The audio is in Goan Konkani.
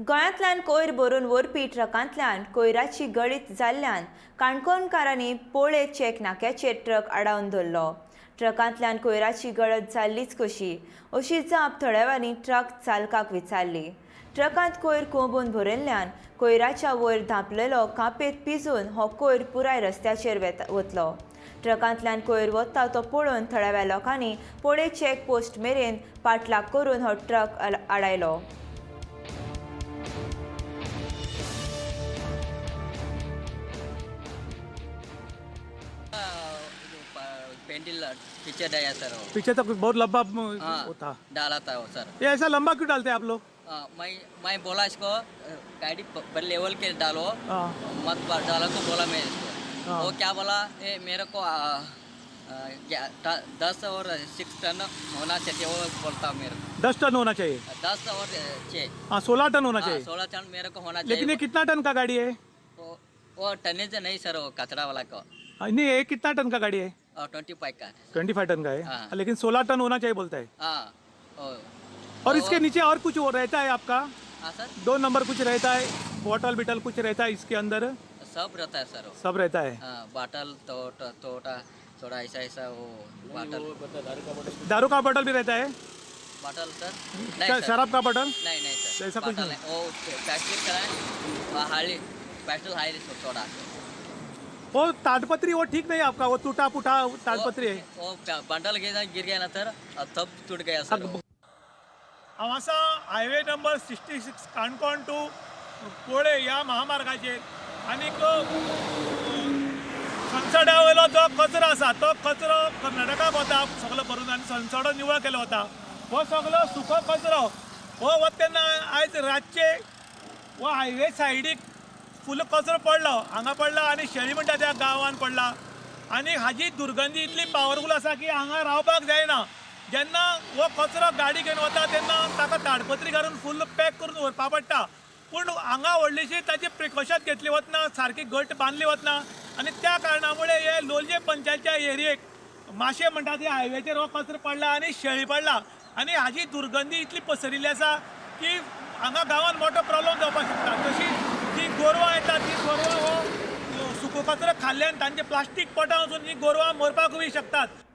गोंयांतल्यान कोयर भरून व्हरपी ट्रकांतल्यान कोयराची गळीत जाल्ल्यान काणकोणकारांनी पोळे चेक नाक्याचेर ट्रक आडावन धरलो. ट्रकांतल्यान कोयराची गळत जाल्लीच कशी अशी जाप थळाव्यांनी ट्रक चालकाक विचारली. ट्रकांत कोयर कोंबून भरिल्ल्यान कोयराच्या वयर धांपलेलो कांपेत पिजून हो कोयर पुराय रस्त्याचेर वतलो. ट्रकांतल्यान कोयर वता तो पळोवन थळाव्या लोकांनी पोळे चेक पोस्ट मेरेन पाठलाग करून हो ट्रक आडायलो. पेंटिल पीछे डाया सर वो। पीछे तक बहुत लंबा हाँ, वो था। डाला था वो सर। ये ऐसा लंबा क्यों डालते हैं आप लोग? हाँ, मैं बोला इसको गाड़ी लेवल के डालो, हाँ। मत डालो को बोला मैं इसको। हाँ। वो क्या बोला, ए मेरे को क्या, 10 और 6 टन होना चाहिए, वो बोलता मेरे को। 10 टन होना चाहिए। 10 और 6। हाँ, 16 टन होना हाँ, चाहिए। 16 टन मेरे को होना लेकिन ये चाहिए। कितना टन का गाड़ी है? वो टनेज नहीं सर, वो कचरा वाला को। हाँ, नहीं, ये कितना टन का गाड़ी है? 25 का। 25 टन का है। हाँ। लेकिन 16 टन होना चाहिए बोलता है। हाँ, और इसके नीचे और कुछ वो रहता है आपका? हाँ सर। 2 नंबर कुछ रहता है, बॉटल बिटल कुछ रहता है इसके अंदर? सब रहता है सर वो। सब रहता है। हाँ, बाटल तो थोड़ा थोड़ा ऐसा ऐसा वो बाटल। दारू का बॉटल भी रहता है? बाटल सर नहीं सर। शराब का बॉटल? नहीं नहीं सर, ऐसा कुछ बाटल नहीं। नहीं। वो प्लास्टिक का है, वो हाली पेट्रोल हाई थोड़ा। वो ताडपत्री वो ठीक नहीं है आपका, वो टूटा फूटा ताडपत्री है। वो बंडल गिर गिर गया ना सर, और तब टूट गया सर वो। हांव आसा हायवे नंबर 66 काणकोण टू पोळे ह्या महामार्गाचेर आनीक सनसड्या वयलो जो कचरो आसा तो कचरो कर्नाटकाक वता सगलो भरून आनी सनसडो निवळ केलो वता. हो सगलो सुको कचरो हो वता तेन्ना आयज रातचे हो हायवे सायडीक फूल कचरो पडलो, हांगा पडला आनी शेळी म्हणटा त्या गांवान पडला आनी हाजी दुर्गंधी इतली पावरफूल आसा की हांगा रावपाक जायना. जेन्ना हो कचरो गाडी घेवन वता तेन्ना ताका ताडपत्री घालून फूल पॅक करून व्हरपा पडटा, पूण हांगा व्हडलीशी ताची प्रिकॉशन घेतली वतना, सारकी घट बांदली वतना आनी त्या कारणा मुळे हे लोलये पंचायतच्या एरियेक माशे म्हणटा ते हायवेचेर हो कचरो पडला आनी शेळी पडला आनी हाजी दुर्गंधी इतली पसरिल्ली आसा की हांगा गांवांत मोठो प्रॉब्लम जावपाक शकता. तशी जी गोरवां येता ती गोरवां हो सुको कचरो खाल्ल्यान तांचे प्लास्टीक पोटां वचून ही गोरवां मरपाकूय शकतात.